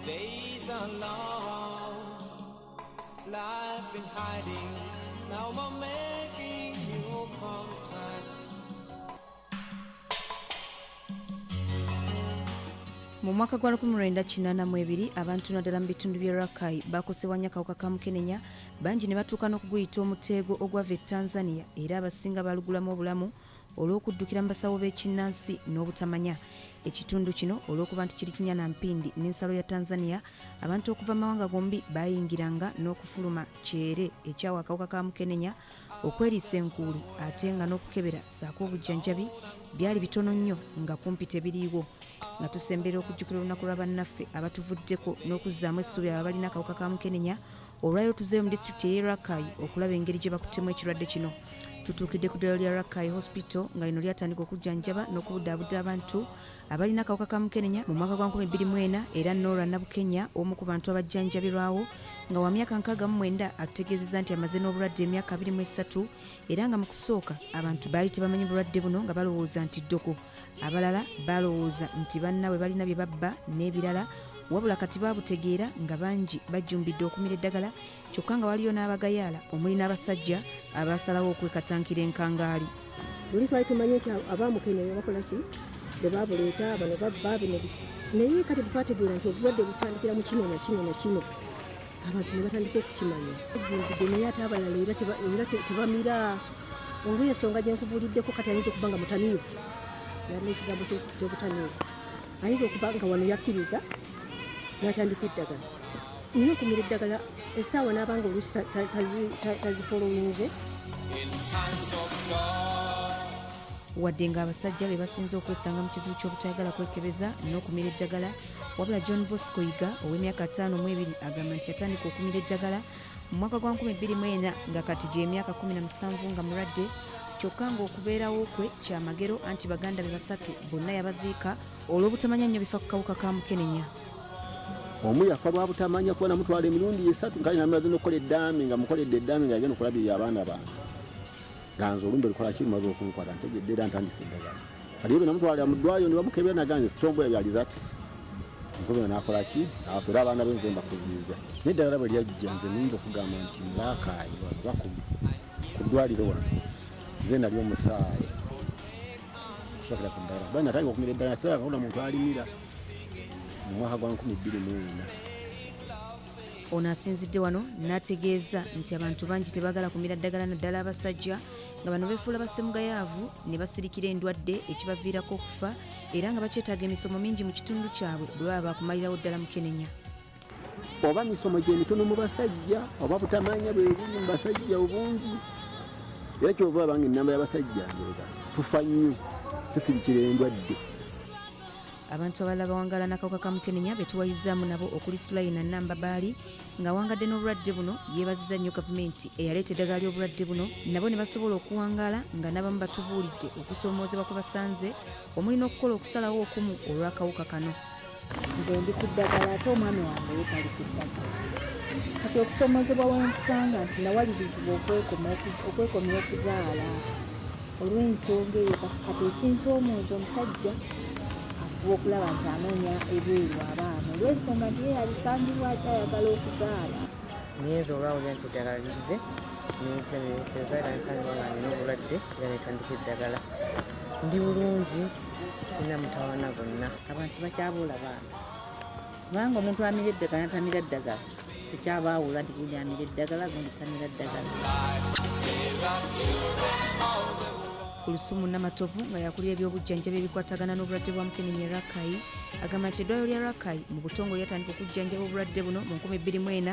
Days are long, life in hiding. Now we're making new contact. Mu mwaka gwa 1982, abantu naddala mu bitundu by'e Rakai bakosebwa nnyo akawuka ka mukenenya, bangi ne batuuka n'okuguyita omuteego ogwava e Tanzania, era abasinga baalugulamu obulamu olw'okuddukira mu basawo b'ekinnansi n'obutamanya. Ekitundu kino olw'okuba nti kiri kinya na mpindi n'ensalo ya Tanzania, abantu okuva mu mawanga gombi baayingiranga n'okufuluma kyere, ekyawa akawuka ka mukenenya okweriisa enkuuli, ate nga n'okukebera ssaako obujjanjabi byali bitono nnyo nga kumpi tebiriiwo. Nga tusembera okujjukira olunaku lwa bannaffe abatuvuddeko n'okuzzaamu essuubi abo abalina akawuka ka mukenenya, olwaleero tuzeeyo mu disitulikiti ey'e Rakai okulaba engeri gye bakuttemu ekirwadde kino. Tutuukidde ku ddwaliro lya Rakai Hospital, nga lino lyatandika okujjanjaba n'okubudaabuda abantu abalina akawuka ka mukenenya mu mwaka gwa 2004. Era Nora Nabukenya, omu ku bantu abajjanjabirwawo, nga wa myaka 69, atutegeezezza nti amaze n'obulwadde emyaka 23, era nga mu kusooka abantu baali tebamanyi bulwadde buno, nga balowooza nti ddoko, abalala balowooza nti bannaabwe balina bye babba n'ebirala, wabula kati baabutegeera nga bangi bajjumbidde okumira eddagala, kyokka nga waliyo n'abagayaala omuli n'abasajja abasalawo okwekatankira enkangaali. Luli twali tumanyi nti abamukenenya bakola ki, be babuleeta, bano babba bino biki, naye kati bwe twategeera nti obulwadde butandikira mu kino na kino na kino, abantu ne batandika okukimanya, bajjumbidde, naye ate abalala era tebamira olw'ensonga gye nkubuuliddeko. Kati ayinza okuba nga mutamiivu, yalina ekigambo ky'obutamiivu, ayinza okuba nga wano yakkiriza n'atandika eddagala, naye okumira eddagala essaawa n'abanga oluusi tazifolowinze. In times of joy. Wadde ng'abasajja be basinze okwesanga mu kizibu ky'obutayagala kwekebeza n'okumira eddagala, wabula John Bosco Yiga ow'emyaka 52 agamba nti yatandika okumira eddagala mu mwaka gwa 2004, nga kati gy'emyaka 17 nga mulwadde, kyokka ng'okubeerawo kwe kyamagero, anti baganda be basatu bonna yabaziika olw'obutamanya nnyo bifa ku kawuka ka mukenenya. Omu yafa lwa butamanya, kuba namutwala emirundi 3, kale namaze nokukola eddaame, nga mukoledde eddaame, nga yagenda okulabirira abaana bange nga nze olumbe lukola ki, lumaze okunkwata, ntegedde era ntandise eddagala. Kati ye bwe namutwalira mu ddwaliro ne bamukebera, naganze sitomboya byalizatisi nkubera nakola ki, afa, era abaana be nze mbakuziiza. Naye eddagala bwe lyajja, nze niyinza okugamba nti Rakai wano bakumu ku ddwaliro wano nze nali omusaale okusookera ku ddagala, kuba natandika okumira eddagala sirabanga kuna muntu alimira mu mwaka gwa 2004. Ono asinzidde wano n'ategeeza nti abantu bangi tebaagala kumira ddagala, naddala abasajja, nga bano beefuula bassemugayaavu ne basirikira endwadde ekibaviirako okufa, era nga bakyetaaga emisomo mingi mu kitundu kyabwe bwe baba bakumalirawo ddala mukenenya. Oba misomo gyemitono mu basajja, oba butamanya bwe buli mu basajja obungi, era kyova olaba nga ennamba y'abasajja ngereka tufa nnyo, tusirikira endwadde. Abantu abalala bawangaala n'akawuka ka mukenenya be tuwayizaamu nabo okuli Sulayina Nambabaali, ng'awangadde n'obulwadde buno, yeebaziza nnyo gavumenti eyaleeta eddagala ly'obulwadde buno nabo ne basobola okuwangaala, nga n'abamu batubuulidde okusoomoozebwa kwe basanze omuli n'okukola okusalawo okumu olw'akawuka kano. Nze ndi ku ddagala, ate omwami wange ye tali ku ddagala. Kati okusoomoozebwa wenkusanga nti nawalirizibwa okwekomya okuzaala olw'ensonga eyo. Kati ekinsoomooza, omusajja afuba okulaba nti anoonya ebweru abaana olw'ensonga nti ye yalisangibwa akyayagala okuzaala. Nyenza olwawulira nti eddagala lirize, nenzija nenkeza, era nsangibwa nga nina obulwadde era netandika eddagala. Ndi bulungi, sirina mutawaana gwonna. Abantu bakyabuula baana, kubanga omuntu amira eddagala natamira ddagala tekyabaawula nti gundi amira eddagala, gundi tamira ddagala. Ku Lusumu Namatovu, nga yakulira ebyobujjanjabi ebikwatagana n'obulwadde bwa mukenenya e Rakai, agamba nti eddwaliro lya Rakai mu butongole lyatandika okujjanjaba obulwadde buno mu 2004,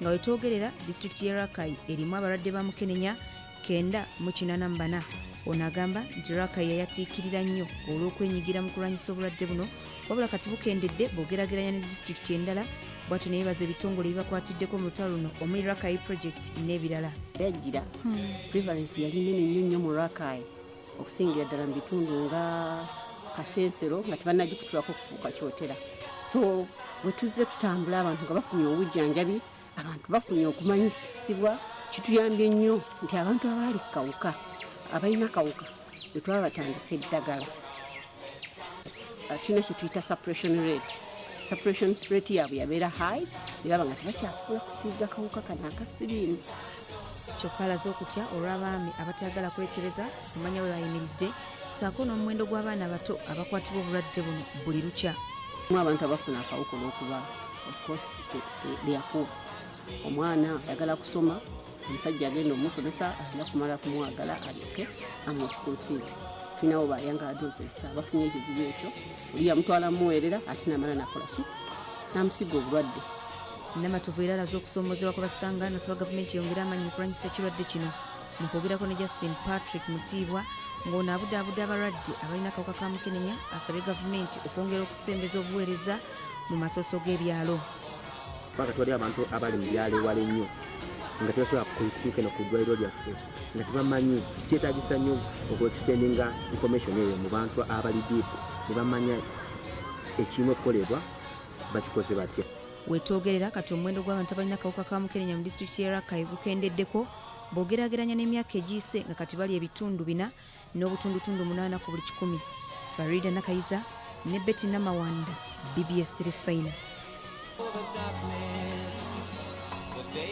nga wetwogerera disitulikiti y'e Rakai erimu abalwadde ba mukenenya 984. Ono agamba nti Rakai yayatiikirira nnyo olw'okwenyigira mu kulwanyisa obulwadde buno, wabula kati bukendedde bw'ogeraageranya ne disitulikiti endala. Bw'atyo ne yeebaza ebitongole ebibakwatiddeko mu lutalo luno omuli Rakai Project n'ebirala. Yajjira prevalence yali nene nnyo nnyo mu Rakai, okusingira ddala mu bitundu nga Kasensero nga tebannagikutulako okufuuka Kyotera. So bwe tuzze tutambula, abantu nga bafunye obujjanjabi, abantu bafunye okumanyisibwa, kituyambye nnyo nti abantu abaali ku kawuka, abalina kawuka, bwe twaba batandise eddagala, tulina kye tuyita suppression rate. Suppression rate yaabwe yabeera high, ne baba nga tebakyasobola kusiiga kawuka kano aka siriimu. Kyokka alaze okutya olw'abaami abatayagala kwekebeza kumanya we bayimiridde, ssaako n'omuwendo gw'abaana abato abakwatibwa obulwadde buno buli lukya. Mu abantu abafuna akawuka olw'okuba, of course, they are poor. Omwana ayagala kusoma, omusajja agenda omusomesa alina kumala kumwagala alyoke amuwa school fees. Tulinawo ba young adolescents abafunye ekizibu ekyo, oli yamutwala muweerera ate namala nakola ki, namusiga obulwadde. Namatovu era alaze okusoomoozebwa kwe basanga, nasaba gavumenti yongere amaanyi mu kulwanyisa ekirwadde kino. Mu kwogerako ne Justin Patrick Mutiibwa, ng'ono abudaabuda abalwadde abalina akawuka ka mukenenya, asabye gavumenti okwongera okusembeza obuweereza mu masooso g'ebyalo. Paka twali abantu abali mu byalo ewala ennyo nga tebasobola kutuuka eno ku ddwaliro lyaffe nga tebamanyi. Kyetagisa nnyo okuextendinga information eyo mu bantu abali deep ne bamanya ekirina okukolebwa, bakikoze batya. Wetwogerera kati, omuwendo gw'abantu abalina akawuka ka mukenenya mu disitulikiti y'e Rakai gukendeddeko bw'ogeraageranya n'emyaka egiyise, nga kati bali 4.8% ku buli 100. Farida Nakayiza ne Betty Namawanda, BBS Terefayina. For the darkness.